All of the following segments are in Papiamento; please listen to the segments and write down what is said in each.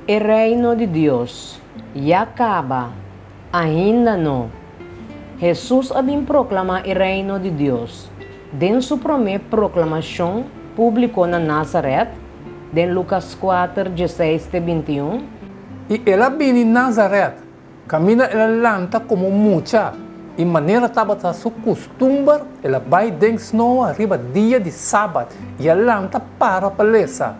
E Reino di Dios, ya kaba, ainda no. Hesus a bin proklamá e Reino di Dios. Den su promé proklamashon públiko na Nazaret, den Lukas 4, 16 te 21. I el a bini Nazaret, kaminda el a lanta komo mucha, i manera tabata su kustumber, el a bai den snoa riba dia di sabat i a lanta para pa lesa.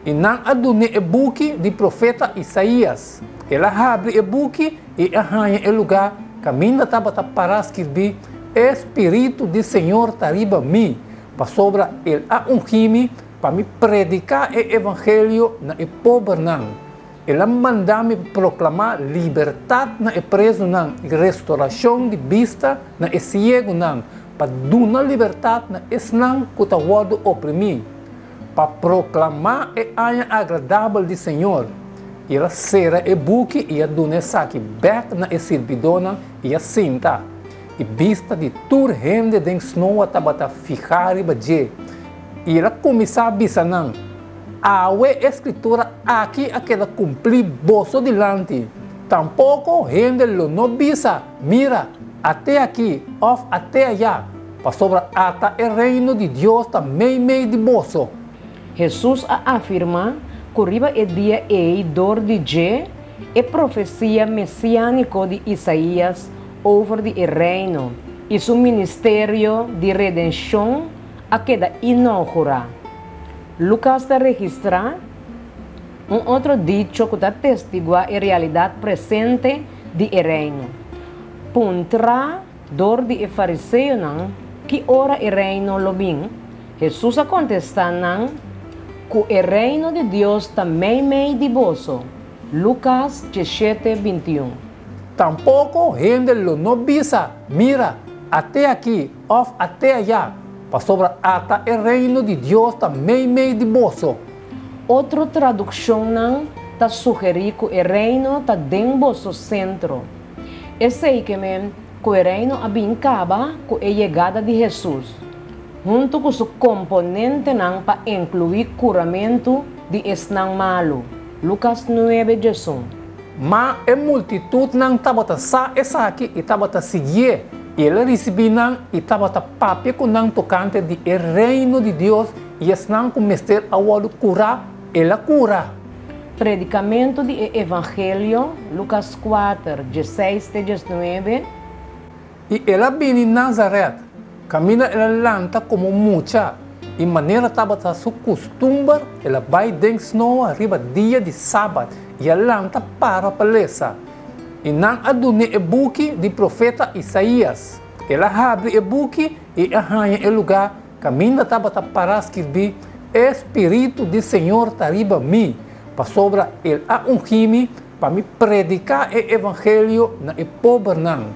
I nan a dun'é e buki di profeta Isaías. El a habri e buki i a haña e lugá kaminda tabata pará skirbí, E spiritu di Señor ta riba mi, pasobra el a ungí mi pa mi prediká e evangelio na e pobernan. El a manda mi proklamá libertat na e prezunan i restorashon di bista na e siegunan, pa duna libertat na esnan ku ta wòrdu oprimí, pa proklamá e aña agradabel di Señor. I el a sera e buki i a duna esaki bèk na e sirbidónan i a sinta. I bista di tur hende den snoa tabata fihá riba dje. I el a kuminsá bisa nan, Awe e skritura aki a keda kumplí boso dilanti. Tampoko hende lo no bisa, Mira, at'é aki òf at'é ayá, pasobra ata e Reino di Dios ta meimei di boso. Hesus a afirmá ku riba e dia ei dor di dje e profesia mesiániko di Isaías over di e Reino i su ministerio di redenshon a keda inougurá. Lukas ta registrá un otro dicho ku ta testiguá e realidat presente di e Reino. Puntrá dor di e fariseonan ki ora e Reino lo bin, Hesus a kontestá nan ku e Reino di Dios ta meimei di boso. Lukas 17, 21. Tampoko hende lo no bisa, Mira, at'é aki òf at'é ayá, pasobra ata e Reino di Dios ta meimei di boso. Otro tradukshonnan ta sugerí ku e Reino ta den boso sentro. Esei ke men ku e Reino a bin kaba ku e yegada di Hesus, huntu ku su komponentenan pa inkluí kuramentu di esnan malu. Lukas 9, 11. Ma e multitutnan tabata sa esaki i tabata siguié, i el a risibí nan i tabata papia ku nan tokante di e Reino di Dios i esnan ku mester a wòrdu kurá, el a kura. Predikamentu di e Evangelio, Lukas 4, 16 te 19. I el a bini Nazaret, kaminda el a lanta komo mucha, i manera tabata su kustumber, el a bai den snoa riba dia di sabat i a lanta para pa lesa. I nan a dun'é e buki di profeta Isaías. El a habri e buki i a haña e lugá kaminda tabata pará skirbí, E spiritu di Señor ta riba mi, pasobra el a ungí mi Pa mi prediká e evangelio na e pobernan.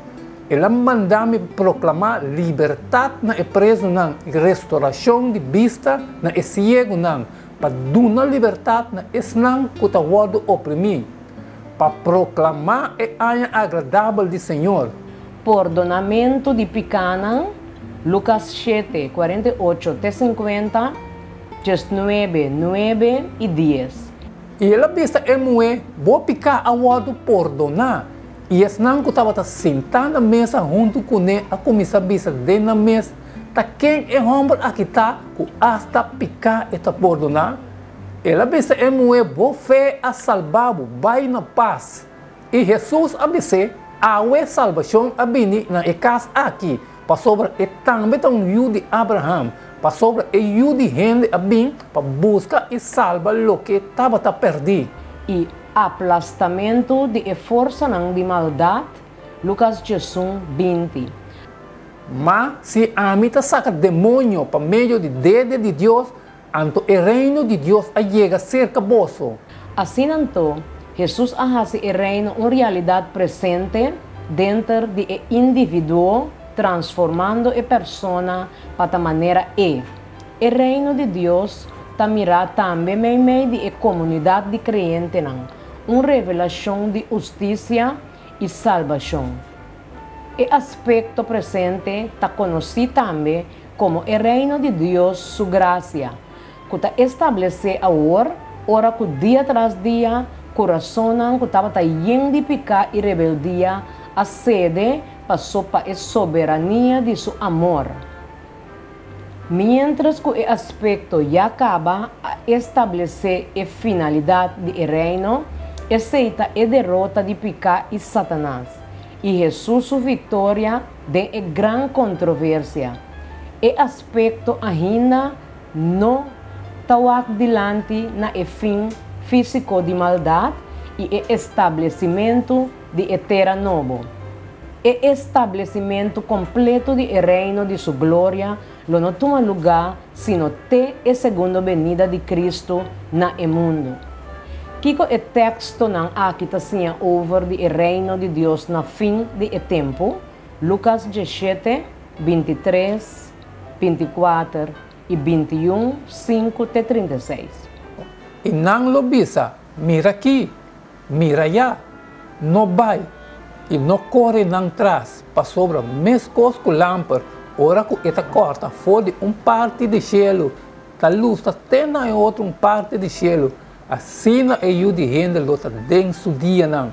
El a manda mi proklamá libertat na e prezunan i restorashon di bista na e siegunan, pa duna libertat na esnan ku ta wòrdu oprimí, pa proklamá e aña agradabel di Señor. Pordonamentu di pikánan, Lukas 7, 48 te 50, 19, 9 i 10. I el a bisa e muhé, Bo piká a wòrdu pordoná. I esnan ku tabata sintá na mesa huntu kuné a kuminsá bisa den nan mes, Ta ken e hòmber aki ta ku asta piká e ta pordoná? El a bisa e muhé, Bo fe a salba bo, bai na pas. I Hesus a bis'é, Awe salbashon a bini na e kas aki, pasobra e tambe ta un yu di Abraham, pasobra e Yu di hende a bin pa buska i salba loke tabata pèrdí. I aplastamentu di e forsanan di maldat, Lukas 11, 20. Ma si ami ta saka demoño pa medio di dede di Dios, anto e Reino di Dios a yega serka boso. Asina anto, Hesus a hasi e Reino un realidat presente denter di e individuo, transformando e persona pa ta manera E. E Reino di Dios ta mirá tambe meimei di e komunidat di kreyentenan, un revelashon di hustisia i salbashon. E aspekto presente ta konosí tambe komo e Reino di Dios su grasia, ku ta establesé awor ora ku dia tras dia Kurasonnan ku tabata yen di piká i rebeldia a sede paso pa e soberania di su amor. Miéntras ku e aspekto ya kaba a establesé e finalidat di e Reino, esei ta e derota di piká i Satanas, i Hesus su viktoria den e gran kontroversia, e aspekto ainda no ta wak dilanti na e fin físiko di maldat i e establesimentu di e tera nobo. E establesimentu kompleto di e Reino di su gloria lo no tuma lugá sino te e segundo benida di Kristu na e mundu. Kiko e tekstonan aki ta siña over di e Reino di Dios na fin di e tempu? Lukas 17, 23, 24 i 21, 5 te 36. I nan lo bisa, Mira aki, mira aya, no bai, i no kore nan tras, pasobra meskos ku lamper, ora ku e ta kòrta for di un parti di shelu, ta lustra te na e otro un parti di shelu, asina e Yu di hende lo ta den su dianan.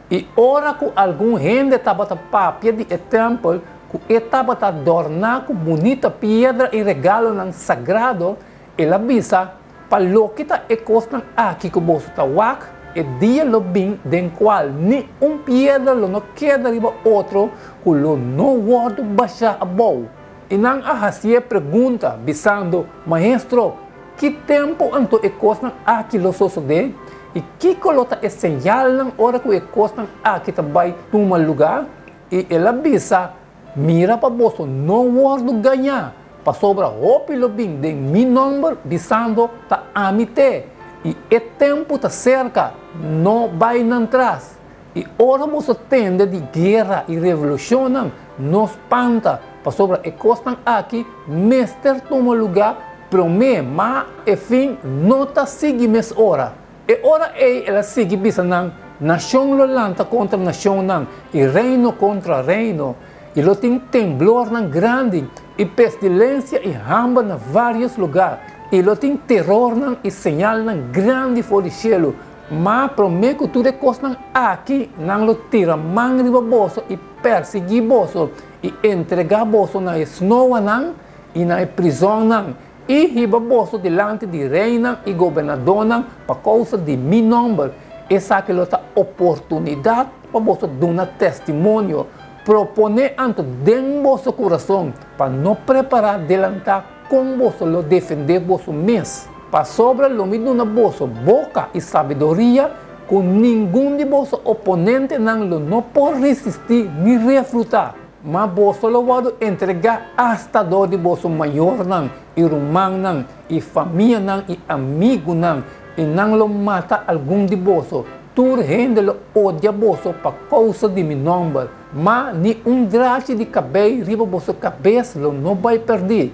I ora ku algun hende tabata papia di e tèmpel ku e tabata dòrná ku bunita piedra i regalonan sagrado, el a bisa, Pa loke ta e kosnan aki ku boso ta wak, e dia lo bin den kual ni un piedra lo no keda riba otro ku lo no wòrdu bashá abou. I nan a hasié pregunta, bisando, Maestro, ki tempu anto e kosnan aki lo sosodé? I kiko lo ta e señalnan ora ku e kosnan aki ta bai tuma lugá? I el a bisa, Mira pa boso no wòrdu gañá, pasobra hopi lo bin den mi nòmber bisando, Ta ami t'e, i e tempu ta serka, no bai nan tras. I ora boso tende di guera i revolushonnan, no spanta, pasobra e kosnan aki mester tuma lugá promé, ma e fin no ta sigui mes ora. E ora ei el a sigui bisa nan, Nashon lo lanta kontra nashonnan i reino kontra reino, i lo tin temblornan grandi i pestilensia i hamber na vários lugá, i lo tin terornan i señalnan grandi for di shelu. Ma promé ku tur e kosnan aki, nan lo tira man riba boso i persiguí boso i entregá boso na e snoanan i na e prizònnan, I hiba boso dilanti di reinan i gobernadónan pa kousa di mi nòmber. Esaki lo ta oportunidat pa boso duna testimonio. Proponé anto den boso kurason pa no prepará delantá kon boso lo defendé boso mes. Pasobra lo mi duna boso boka i sabiduria ku ningun di boso oponentenan lo no por resistí ni refutá. Ma boso lo wòrdu entregá asta dor di boso mayornan i rumannan i famianan i amigunan, i nan lo mata algun di boso. Tur hende lo odia boso pa kousa di mi nòmber, ma ni un drachi di kabei riba boso kabes lo no bai pèrdí.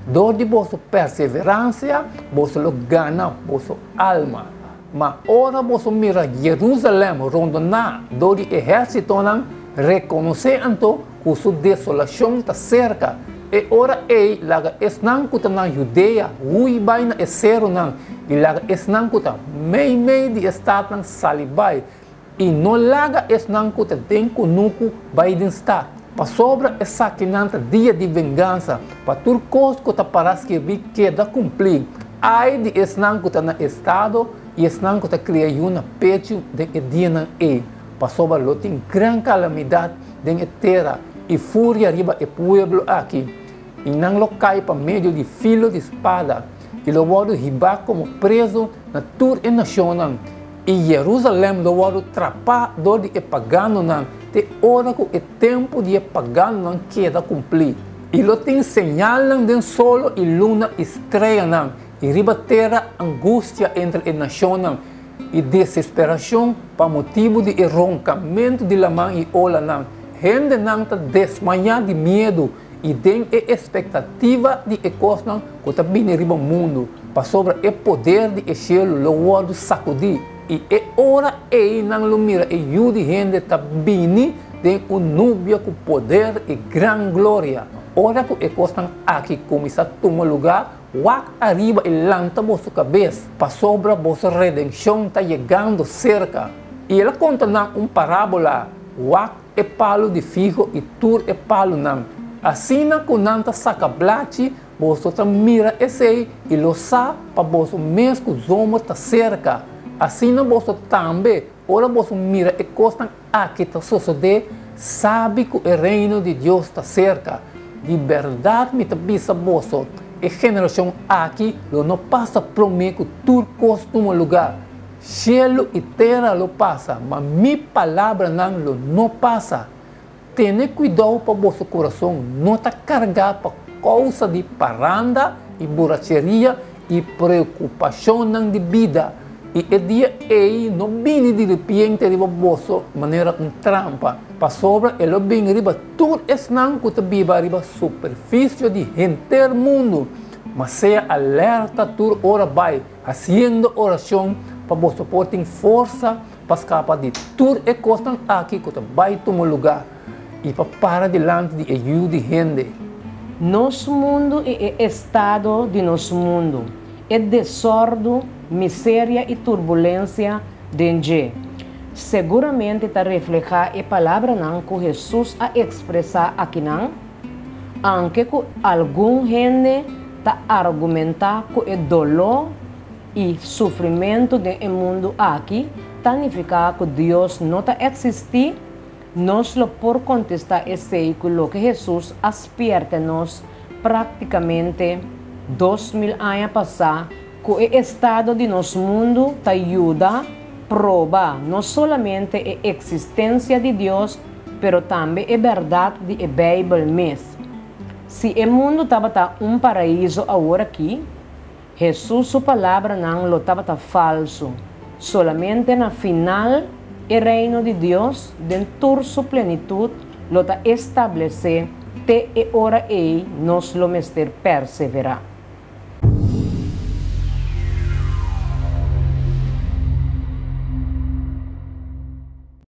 Dor di boso perseveransia boso lo gana boso alma. Ma ora boso mira Jerusalèm rondoná dor di ehérsitonan, rekonosé anto ku su desolashon ta serka. E ora ei laga esnan ku ta na Judea hui bai na e serunan, i laga esnan ku ta meimei di e statnan sali bai, i no laga esnan ku ta den kunuku bai den stat, pasobra esakinan ta dia di vengansa, pa tur kos ku ta pará skirbí keda kumplí. Ai di esnan ku ta na estado i esnan ku ta kria yu na pechu den e dianan ei, pasobra lo tin gran kalamidat den e tera i furia riba e pueblo aki, i nan lo kai pa medio di filo di spada i lo wòrdu hibá komo prezu na tur e nashonnan. I Jerusalèm lo wòrdu trapá dor di e paganonan te ora ku e tempu di e paganonan keda kumplí. I lo tin señalnan den solo i luna i streanan, i riba tera angustia entre e nashonnan, i desesperashon pa motibu di e ronkamentu di laman i olanan. Hendenan ta desmayá di miedu i den e espektativa di e kosnan ku ta bini riba mundu, pasobra e poder di e shelu lo wòrdu sakudí, i e ora ei nan lo mira e Yu di hende ta bini den un nubia ku poder i gran gloria. Ora ku e kosnan aki kuminsá tuma lugá, Wak ariba i lanta boso kabes, pasobra boso redenshon ta yegando serka. I el a konta nan un parábola, Wak e palu di figo i tur e palunan. Asina ku nan ta saka blachi, boso ta mira esei i lo sa pa boso mes ku zomer ta serka. Asina boso tambe, ora boso mira e kosnan aki ta sosodé, sabi ku e Reino di Dios ta serka. Di bèrdat mi ta bisa boso, e generashon aki lo no pasa promé ku tur kos tuma lugá. Shelu i tera lo pasa, ma mi palabranan lo no pasa. Tene kuidou pa boso kurason no ta kargá pa kousa di paranda i buracheria i preokupashonnan di bida, i e dia ei no bini di ripiente riba boso manera un trampa, pasobra e lo bini riba tur esnan ku ta biba riba superfisio di henter mundu. Ma sea alerta tur ora bai, hasiendo orashon pa boso por tin forsa pa skapa di tur e kosnan aki ku ta bai tuma lugá i pa para dilanti di e Yu di hende. Nos mundu i e estado di nos mundu, e desòrdu, miseria i turbulensia den dje, seguramente ta reflehá e palabranan ku Hesus a ekspresá akinan, anke ku algun hende ta argumentá ku e doló i sufrimentu den e mundu aki ta nifiká ku Dios no ta eksistí, nos lo por kontestá esei ku loke Hesus a spièrta nos práktikamente 2000 aña pasá, ku e estado di nos mundu ta yuda proba no solamente e eksistensia di Dios pero tambe e bèrdat di e Beibel mes. Si e mundu tabata un paraíso aworakí, Hesus su palabranan lo tabata falsu. Solamente na final e Reino di Dios den tur su plenitut lo ta establesé, te e ora ei nos lo mester perseverá.